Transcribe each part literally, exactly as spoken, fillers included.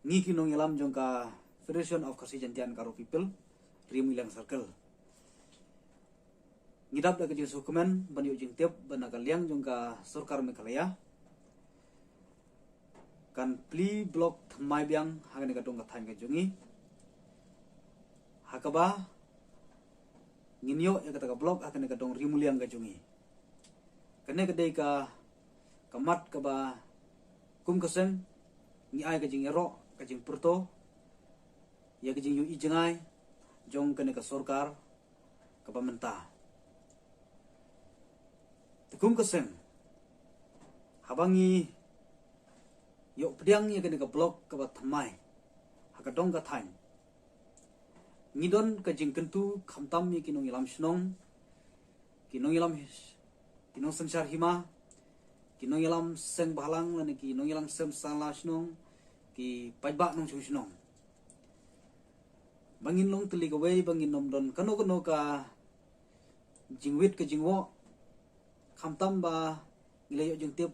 Ngi ki nongïalam jong ka Federation of Khasi Jaintia and Garo People, Ri Muliang Circle, ngi dap da ka jingsngewkmen ban ïoh jingtip ba na ka liang jong ka sorkar Meghalaya kan plie block thymmai biang ha kane ka dong ka thaiñ ka jong ngi, ha kaba ngin ïoh ïa kata ka block ha kane ka dong Ri Muliang ka jong ngi. Kane ka dei ka, ka mat kaba kum ka seng ngi ai ka jingïaroh, ka jingpyrto ïa ka jingïohi jngai jong kane ka sorkar kaba mynta. Te kum ka seng, haba ngi ïoh pdiang ïa kane ka block kaba thymmai ha ka dong ka thaiñ, ngi don ka jingkyntu khamtam ïa ki nongïalam shnong, ki nongïalam, ki nongsynshar hima, ki nongïalam seng bhalang lane ki nongïalam seng sala shnong, ki paidbah nongshong shnong, ba ngin long tylli kawei, ba ngin ym don kano kano ka jingwit ka jingwoh, khamtam ba ngi la ïoh jingtip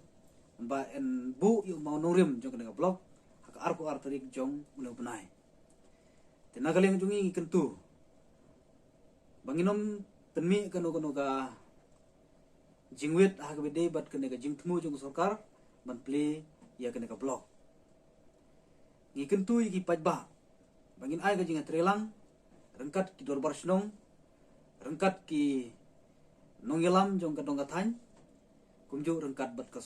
ba yn buh ïa u mawnongrim jong kane ka block ha ka arphew ar tarik jong une u bnai. Te na ka liang jong ngi ngi kyntu ba ngin ym pynmih kano kano ka jingwit ha kaba ïadei bad kane ka jingthmu jong ka sorkar ban plie ïa kane ka block. Ngi kyntu ïa ki paidbah ba ngin ai ka jingïatreilang ryngkat ki dorbar shnong, ryngkat ki nongïalam jong ka dong ka thaiñ, kumjuh ryngkat bad ka